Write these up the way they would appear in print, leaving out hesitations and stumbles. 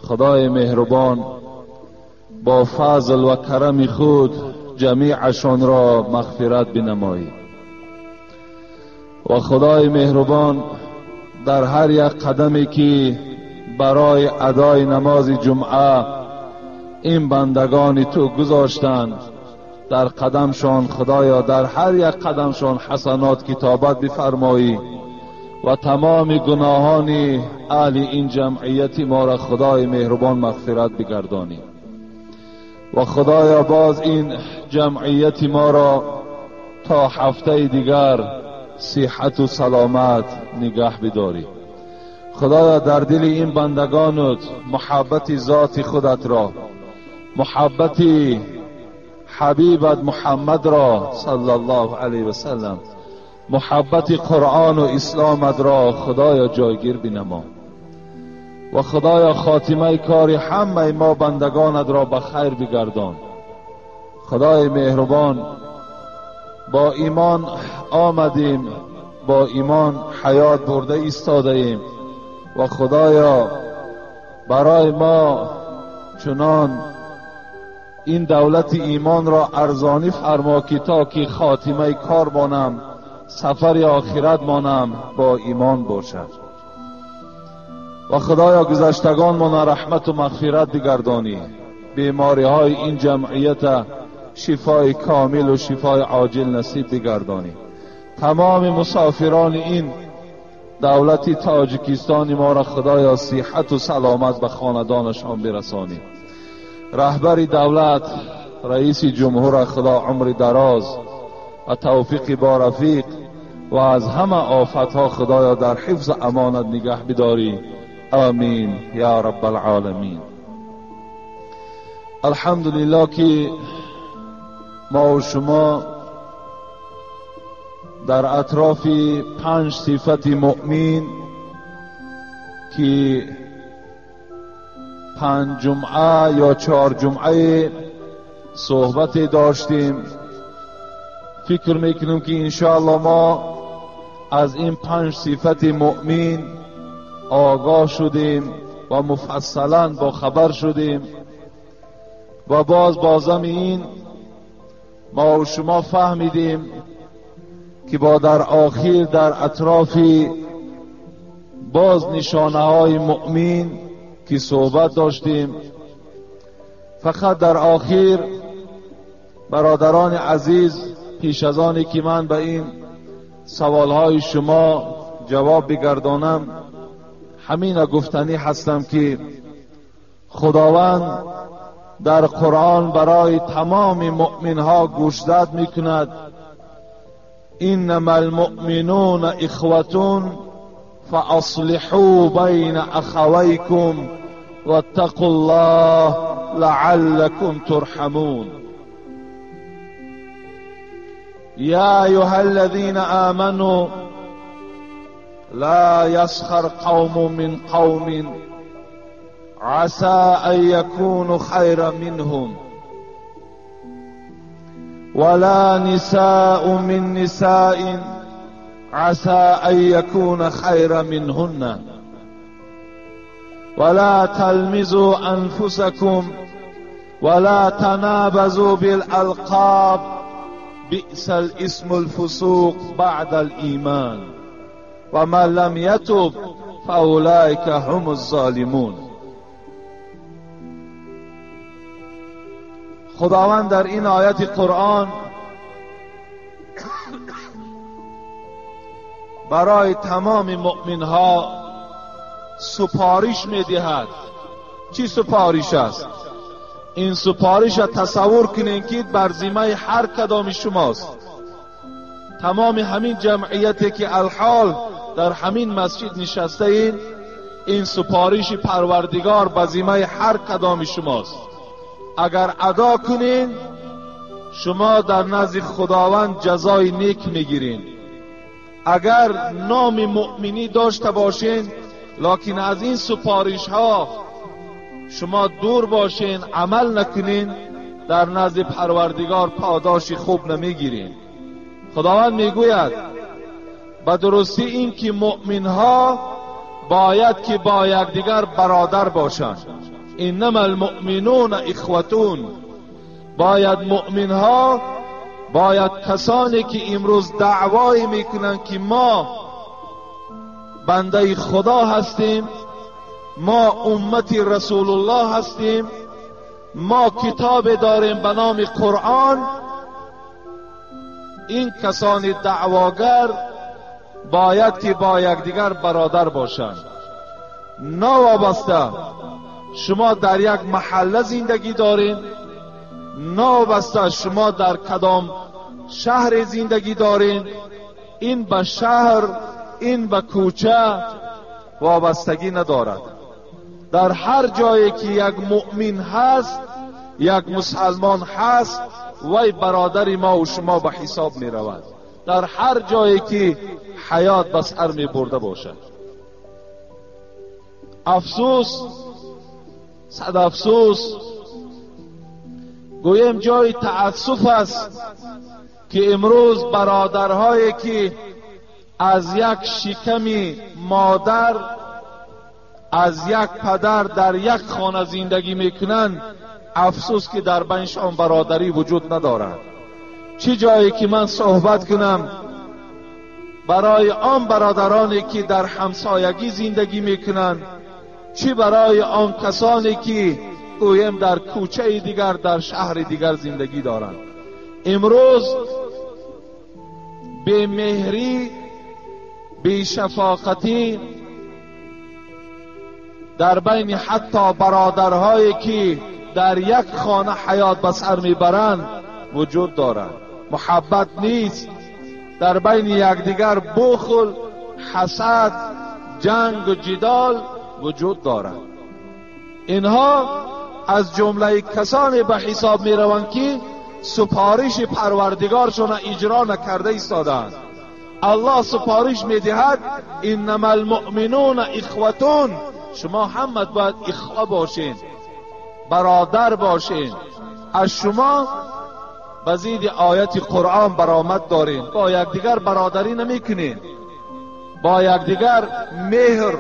خدای مهربان با فضل و کرم خود جمیعشان را مغفرت بنمایی و خدای مهربان در هر یک قدمی که برای ادای نماز جمعه این بندگان تو گذاشتند در قدمشان خدایا در هر یک قدمشان حسنات کتابت بفرمایی و تمام گناهان اهل این جمعیت ما را خدای مهربان مغفرت بگردانی و خدایا باز این جمعیت ما را تا هفته دیگر صحت و سلامت نگه بداری. خدایا در دل این بندگانت محبت ذات خودت را، محبت حبیبت محمد را صلی الله علیه و سلم، محبت قرآن و اسلامت را خدایا جایگیر بنما و خدایا خاتمه کار همه ما بندگانت را به خیر بگردان. خدای مهربان با ایمان آمدیم، با ایمان حیات برده ایستاده ایم و خدایا برای ما چنان این دولت ایمان را ارزانی فرما که تا که خاتمه کار مانم، سفر آخرت مانم با ایمان باشد. و خدایا گذشتگان ما رحمت و مغفرت بگردانی، بیماری های این جمعیت شفای کامل و شفای عاجل نصیب بگردانی. تمام مسافران این دولت تاجیکستان ما را خدایا صحت و سلامت به خاندانشان برسانی. رهبر دولت، رئیس جمهور، خدا عمر دراز و توفیق با رفیق و از همه آفتها خدایا در حفظ امانت نگه بداری. آمین یا رب العالمین. الحمدلله که ما و شما در اطراف 5 صفت مؤمن که 5 جمعه یا 4 جمعه صحبت داشتیم، فکر میکنم که انشاءالله ما از این 5 صفت مؤمن آگاه شدیم و مفصلا با خبر شدیم و باز بازم این ما و شما فهمیدیم که با در آخر در اطراف باز نشانه های مؤمن که صحبت داشتیم. فقط در آخر برادران عزیز، پیش از آنی که من به این سوالهای شما جواب بگردانم، همین گفتنی هستم که خداوند در قرآن برای تمام مؤمنها گوشزد میکند: انما المؤمنون اخوة فاصلحوا بین اخویکم واتقوا الله لعلكم ترحمون. یا ایها الذین آمنوا لا يسخر قوم من قوم عسى أن يكونوا خيرا منهم ولا نساء من نساء عسى أن يكون خيرا منهن ولا تلمزوا أنفسكم ولا تنابزوا بالألقاب بئس الاسم الفسوق بعد الإيمان ومن لم يتب فأولئك هم الظالمون. خداوند در این آیت قرآن برای تمام مؤمنها سپارش میدهد. چی سپارش است؟ این سپارش را تصور کنین که بر ذمه هر کدام شماست. تمام همین جمعیتی که الحال در همین مسجد نشسته این، این سپارش پروردگار به ذمه هر کدام شماست. اگر ادا کنین شما در نزد خداوند جزای نیک میگیرین. اگر نام مؤمنی داشته باشین لکن از این سپارش ها شما دور باشین، عمل نکنین، در نزد پروردگار پاداش خوب نمیگیرین. خداوند میگوید به درستی این که مؤمن ها باید که با یکدیگر برادر باشند. انما المؤمنون اخوتون. باید مؤمن ها، باید کسانی که امروز دعوای میکنند که ما بنده خدا هستیم، ما امت رسول الله هستیم، ما کتاب داریم به نام قرآن، این کسان دعواگر باید که با یکدیگر برادر باشند. ناوابسته شما در یک محله زندگی دارین، ناوابسته شما در کدام شهر زندگی دارین، این به شهر، این به کوچه وابستگی ندارد. در هر جایی که یک مؤمن هست، یک مسلمان هست، وی برادر ما و شما به حساب می رود. در هر جایی که حیات به سر می برده باشد. افسوس، صد افسوس، گویم جای تأسف است که امروز برادرهایی که از یک شکم مادر، از یک پدر در یک خانه زندگی میکنند، افسوس که در بینشان برادری وجود ندارد. چه جایی که من صحبت کنم برای آن برادرانی که در همسایگی زندگی میکنند، چه برای آن کسانی که گویم در کوچه دیگر، در شهر دیگر زندگی دارند. امروز به مهری، به شفاقتی در بین حتی برادرهایی که در یک خانه حیات به سر میبرند وجود دارد. محبت نیست، در بین یکدیگر بخل، حسد، جنگ و جدال وجود دارد. اینها از جمله کسانی به حساب میروند که سپارش پروردگارشان اجرا نکرده ایستادند. الله سپارش میدهد انما المؤمنون اخوتون، شما همه باید اخوه باشین، برادر باشین. از شما به زید آیت قرآن برآمد دارین، با یکدیگر برادری نمیکنین، با یکدیگر مهر،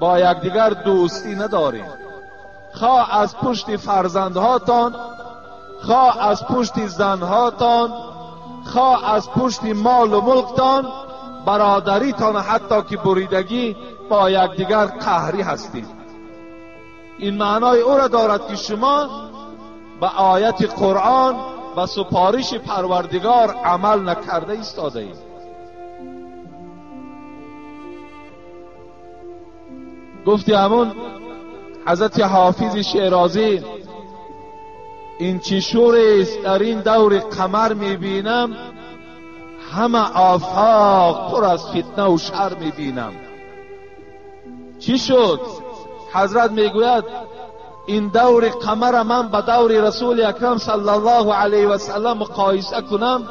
با یکدیگر دوستی ندارین. خواه از پشت فرزندهاتان، خواه از پشت زنهاتان، خواه از پشت مال و ملکتان، برادریتان حتی که بریدگی، با یکدیگر قهری هستید. این معنای او را دارد که شما به آیت قرآن و سپارش پروردگار عمل نکرده ایستاده اید. گفتی همون حضرت حافظ شیرازی، این چی شور است در این دور قمر میبینم، همه آفاق پر از فتنه و شر میبینم. چی شد؟ حضرت میگوید این دور قمر من به دور رسول اکرم صلی الله علیه و سلم مقایسه کنم،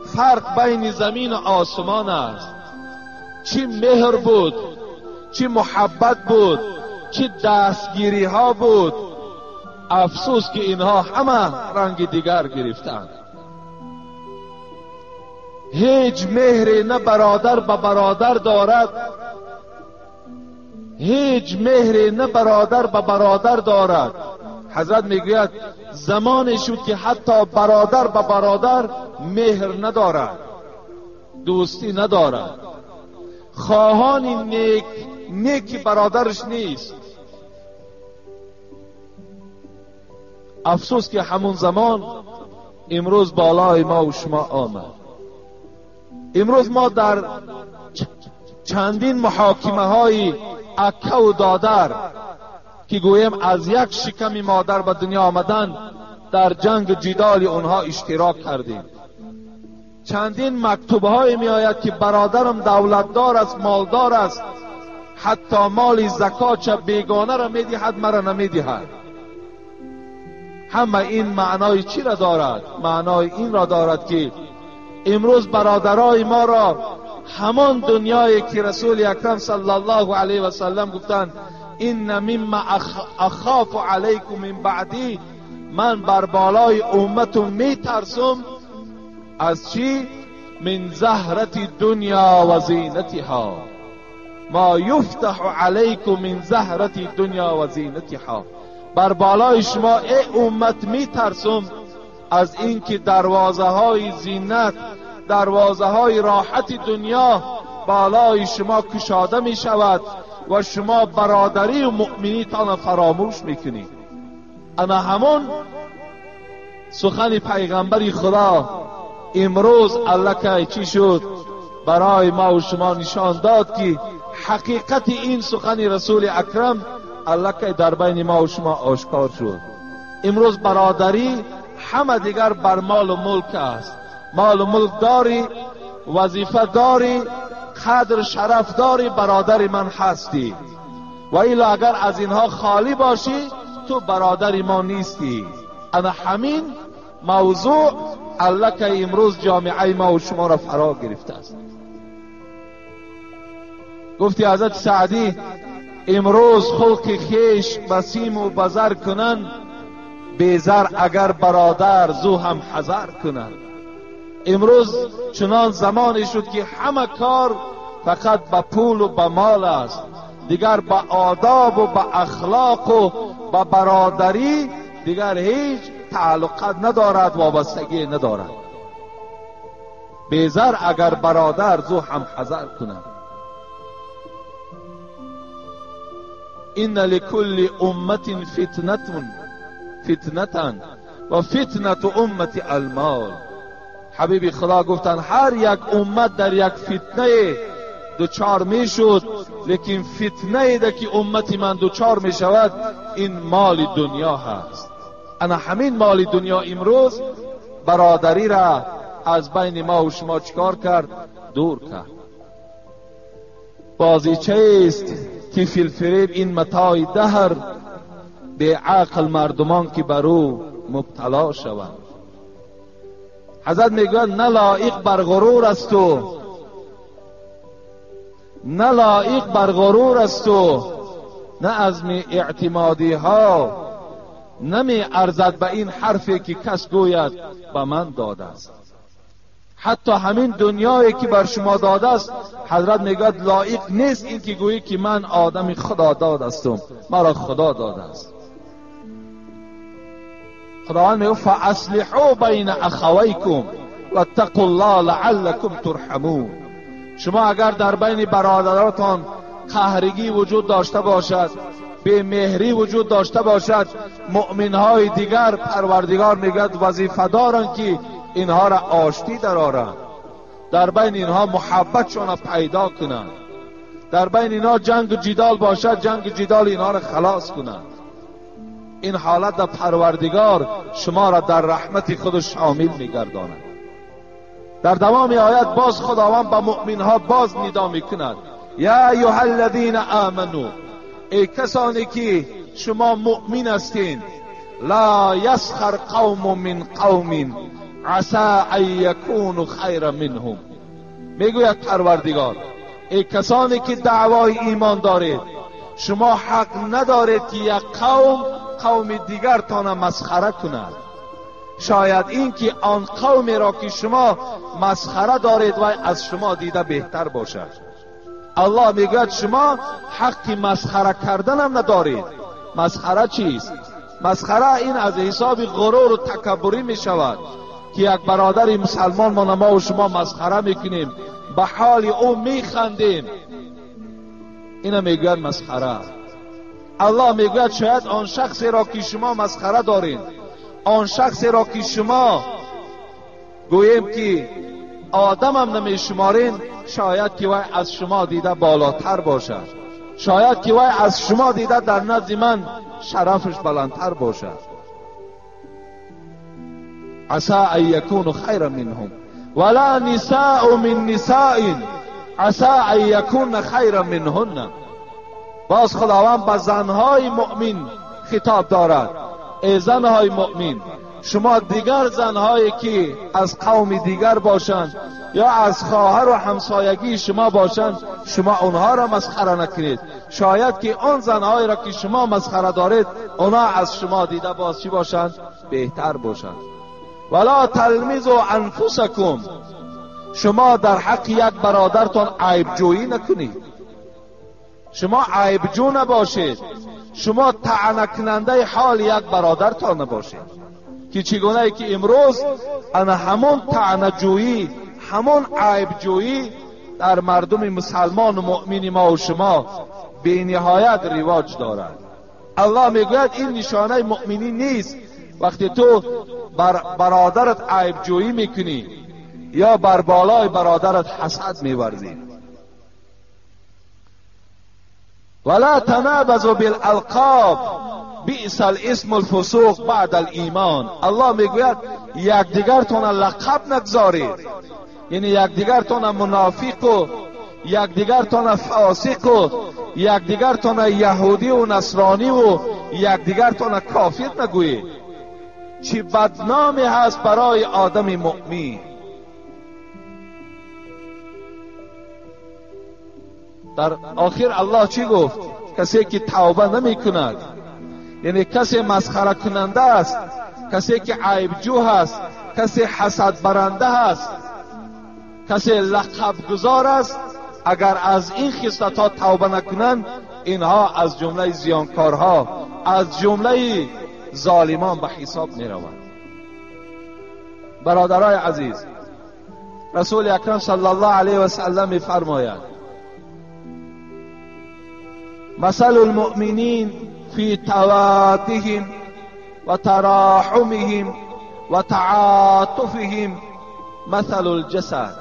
فرق بین زمین و آسمان است. چی مهر بود، چی محبت بود، چی دستگیری ها بود. افسوس که اینها همه رنگ دیگر گرفتند. هیچ مهری نه برادر به برادر دارد، هیچ مهری نه برادر به برادر دارد. حضرت میگوید زمانی شد که حتی برادر به برادر مهر ندارد، دوستی ندارد، خواهان نیک نیک برادرش نیست. افسوس که همون زمان امروز بالای ما و شما آمد. امروز ما در چندین محاکمه های اکه و دادر که گویم از یک شکم مادر به دنیا آمدن، در جنگ جدال اونها اشتراک کردیم. چندین مکتوب های می آید که برادرم دولتدار است، مالدار است، حتی مال زکات بیگانه را می دهد، مرا نمی دهد. همه این معنای چی را دارد؟ معنای این را دارد که امروز برادرای ما را همان دنیایی که رسول اکرم صلی الله علیه و سلم گفتند این مما اخاف علیکم من بعدی، من بر بالای امتم میترسم. از چی؟ من زهرة الدنیا و زینتها، ما یفتح علیکم من زهرة الدنیا و زینتها. بر بالای شما ای امت میترسم از اینکه دروازه های زینت، دروازه های راحت دنیا بالای شما کشاده می شود و شما برادری و مؤمنیتان فراموش میکنید. اما همون سخن پیغمبر خدا امروز الله چی شد؟ برای ما و شما نشان داد که حقیقت این سخن رسول اکرم الله در بین ما و شما آشکار شد. امروز برادری همه دیگر بر مال و ملک است. مال و ملک داری، وظیفه داری، قدر شرف داری، برادر من هستی. و الا اگر از اینها خالی باشی تو برادر ما نیستی. اما همین موضوع الله که امروز جامعه ما و شما را فرا گرفته است. گفتی حضرت سعدی امروز خلق خیش بسیم و بزر کنن، بیزر اگر برادر زو هم حذر کنن. امروز چنان زمانی شد که همه کار فقط به پول و به مال است، دیگر به آداب و به اخلاق و به برادری دیگر هیچ تعلقات ندارد، وابستگی ندارد. بیزر اگر برادر زو هم حذر کنند. ان لكل امة فتنة و فتنة امة المال. حبیب خدا گفتن هر یک امت در یک فتنه دوچار می شد، لیکن فتنه ده که امت من دوچار می شود این مال دنیا هست. انا همین مال دنیا امروز برادری را از بین ما و شما چکار کرد؟ دور کرد. بازیچه است که فیلفریب این متاع دهر، به عقل مردمان که بر او مبتلا شوند. حضرت میگوید نه لایق بر غرور است و نه لایق بر غرور است و نه از می اعتمادی ها، نمی ارزد به این حرفی که کس گوید به من داده است. حتی همین دنیایی که بر شما داده است، حضرت میگوید لایق نیست این که گویی که من آدم خدا داد هستم، مرا خدا داده است. خداوند میگوید فاصلحوا بین اخویکم واتقوا الله لعلکم ترحمون. شما اگر در بین برادراتان قهرگی وجود داشته باشد، بی‌مهری وجود داشته باشد، مؤمنهای دیگر پروردگار میگوید وظیفه دارند که اینها را آشتی درآورند، در بین اینها محبتشان را پیدا کنند، در بین اینها جنگ و جدال باشد، جنگ و جدال اینها را خلاص کنند. این حالت در پروردگار شما را در رحمت خود شامل میگرداند. در دوام آیت باز خداوند به مؤمنها باز ندا میکند، یا ایها الذین آمنوا، ای کسانی که شما مؤمن هستین، لا یسخر قوم من قوم عسى ان یکونوا خیرا منهم. میگوید پروردگار ای کسانی که دعوای ایمان دارید، شما حق ندارید که یک قوم قوم دیگر تان مسخره کند. شاید این که آن قومی را که شما مسخره دارید و از شما دیده بهتر باشد. الله میگوید شما حق مسخره کردن هم ندارید. مسخره چیست؟ مسخره این از حساب غرور و تکبری می شود که یک برادر مسلمان ما و شما مسخره میکنیم، به حال او میخندیم، اینو میگوید مسخره. الله میگوید شاید آن شخصی را که شما مسخره دارین، آن شخصی را که شما گوییم که آدم هم نمیشمارین، شاید که وی از شما دیده بالاتر باشد، شاید که وی از شما دیده در نزد من شرفش بلندتر باشد. عسى ان یکونوا خیرا منهم ولا نساء من نساء عسى ان یکون خیرا منهن. باز خداوند به زنهای مؤمن خطاب دارد، ای زنهای مؤمن، شما دیگر زنهایی که از قوم دیگر باشند یا از خواهر و همسایگی شما باشند، شما اونها را مسخره نکنید. شاید که آن زنهایی را که شما مسخره دارید، اونا از شما دیده باز چی باشند؟ بهتر باشند. ولا تلمزوا انفسکم، شما در حق یک برادرتان عیبجویی نکنید، شما عیبجو نباشید، شما طعنه کننده حال یک برادرتان نباشید که چگونه که امروز انا همون طعنه جویی، همون عیبجویی در مردم مسلمان و مؤمن ما و شما به نهایت رواج دارد. الله میگوید این نشانه مؤمنی نیست. وقتی تو بر برادرت عیبجویی میکنی یا بر بالای برادرت حسد میورزی. ولا تنابزوا بالالقاب بئس الاسم الفسوق بعد الایمان. الله میگوید یکدیگرتان لقب نگذارید، یعنی یکدیگرتان منافق و یکدیگرتان فاسق و یکدیگرتان یهودی و نصرانی و یکدیگرتان کافر نگویید. چی بدنامی هست برای آدم مؤمن. در آخر الله چی گفت؟ کسی که توبه نمی کند، یعنی کسی مسخره کننده است، کسی که عیبجو هست، کسی حسد برنده هست، کسی لقب گذار است، اگر از این خصلت ها توبه نکنند اینها از جمله زیانکارها، از جمله ظالمان به حساب می روند. برادرای عزیز، رسول اکرم صلی الله علیه و سلم می فرماید مثل المؤمنین فی توادهم و تراحمهم و تعاطفهم مثل الجسد.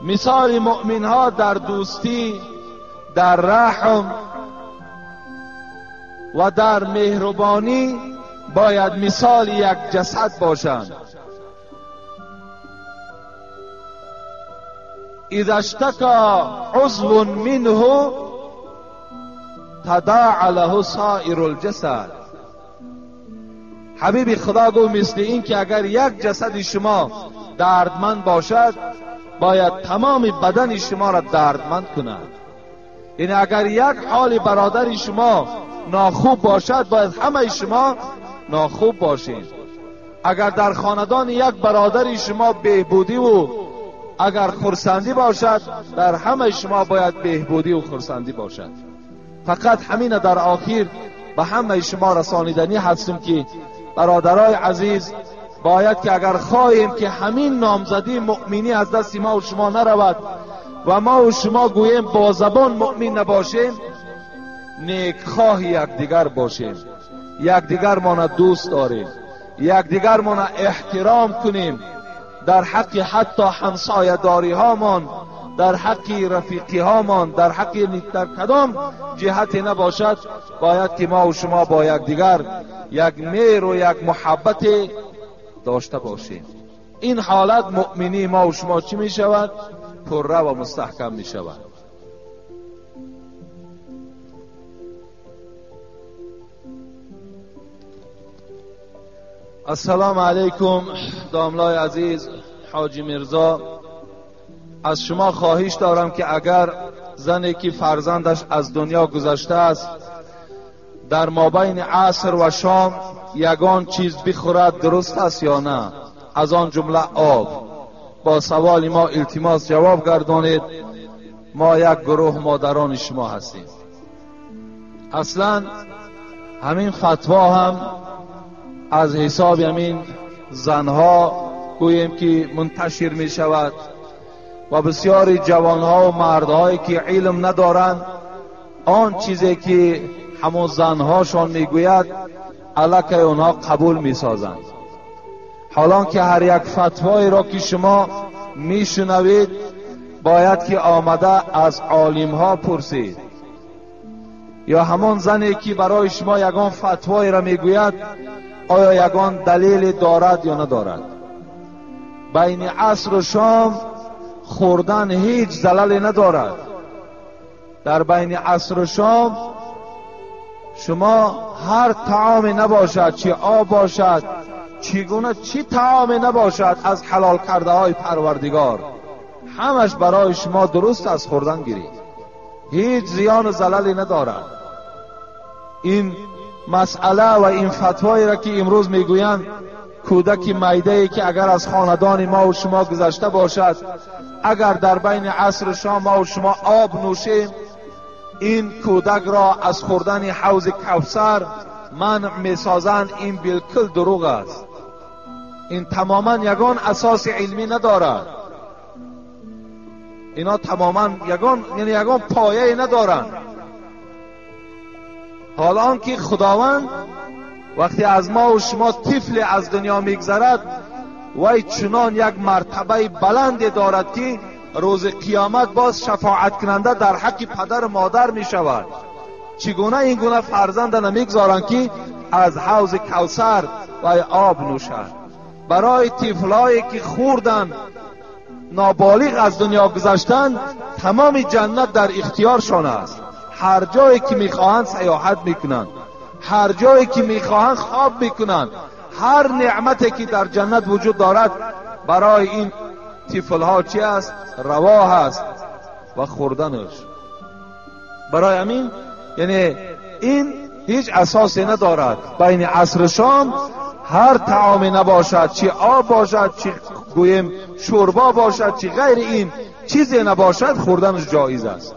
مثال مؤمن ها در دوستی، در رحم و در مهربانی باید مثال یک جسد باشند. اذا اشتکى عضو منه تداعى له سائر الجسد. حبیب خدا گفت مثل این که اگر یک جسد شما دردمند باشد باید تمام بدن شما را دردمند کند. یعنی اگر یک حال برادر شما ناخوب باشد باید همه شما ناخوب باشید. اگر در خاندان یک برادر شما بهبودی و اگر خرسندی باشد در همه شما باید بهبودی و خرسندی باشد. فقط همین در آخر به همه شما رسانیدنی هستم که برادرای عزیز، باید که اگر خواهیم که همین نامزدی مؤمنی از دست ما و شما نرود و ما و شما گوییم با زبان مؤمن نباشیم، نیکخواه یکدیگر باشیم، یکدیگر ما دوست داریم، یکدیگر ما احترام کنیم، در حق حتی همسایه داری هامان، در حق رفیقی هامان، در حق در کدام جهت نباشد، باید که ما و شما با یکدیگر یک مهر و یک محبت داشته باشیم. این حالت مؤمنی ما و شما چی می شود؟ پره و مستحکم می شود. السلام علیکم داملای عزیز، حاجی میرزا، از شما خواهش دارم که اگر زنی که فرزندش از دنیا گذشته است در مابین عصر و شام یگان چیز بخورد درست است یا نه؟ از آن جمله آب. با سوال ما التماس جواب گردانید. ما یک گروه مادران شما هستیم. اصلا همین فتوا هم از حساب همین زنها گوییم که منتشر می شود و بسیاری جوانها و مردهایی که علم ندارند آن چیزی که همون زنهاشان میگوید علیه اونها قبول میسازند. حالان که هر یک فتوایی را که شما میشنوید باید که آمده از عالمها پرسید، یا همان زنی که برای شما یگان فتوایی را میگوید آیا یگان دلیل دارد یا ندارد. بین عصر و شام خوردن هیچ زللی ندارد. در بین عصر و شام شما هر طعامی نباشد، چی آب باشد، چگونه چی طعامی نباشد از حلال کرده های پروردگار، همش برای شما درست از خوردن گیرید، هیچ زیان و زللی ندارد. این مسئله و این فتوایی را که امروز میگویند кӯдаки майдае ки агар аз хонадони мо ва шумо гузашта бошад, агар дар байни асру шом мо ва шумо об нӯшем, ин кӯдакро аз хӯрдани ҳавзи Кавсар манъ месозанд, ин билкул дурӯғ аст. Ин тамоман ягон асоси илмӣ надорад. Ино тамоман ягон, яъне ягон пояе надоранд. Ҳол он ки Худованд вақте аз мо ва шумо тифле аз дунё мегзарад, вай чунон як мартабаи баланде дорад, ки рӯзи қиёмат боз шафоаткунанда дар ҳаққи падару модар мешавад. Чӣ гуна ин гуна фарзанда намегузоранд, ки аз ҳавзи Кавсар вай об нӯшад? Барои тифлҳое ки хӯрданд, ноболиғ аз дунё гузаштанд, тамоми ҷаннат дар ихтиёршон аст. Ҳар ҷое ки мехоҳанд саёҳат мекунанд, ҳар ҷое ки мехоҳанд хоб мекунанд. Ҳар неъмате ки дар ҷаннат вуҷуд дорад, барои ин тифлҳо чи аст? Раво ҳаст ва хӯрданаш. Барои ҳамин, яъне ин ҳеҷ асосе надорад. Байни асру шом ҳар таоме набошад, чи об бошад, чи гӯем шӯрбо бошад, чи ғайри ин чизе набошад, хӯрданаш ҷоиз аст.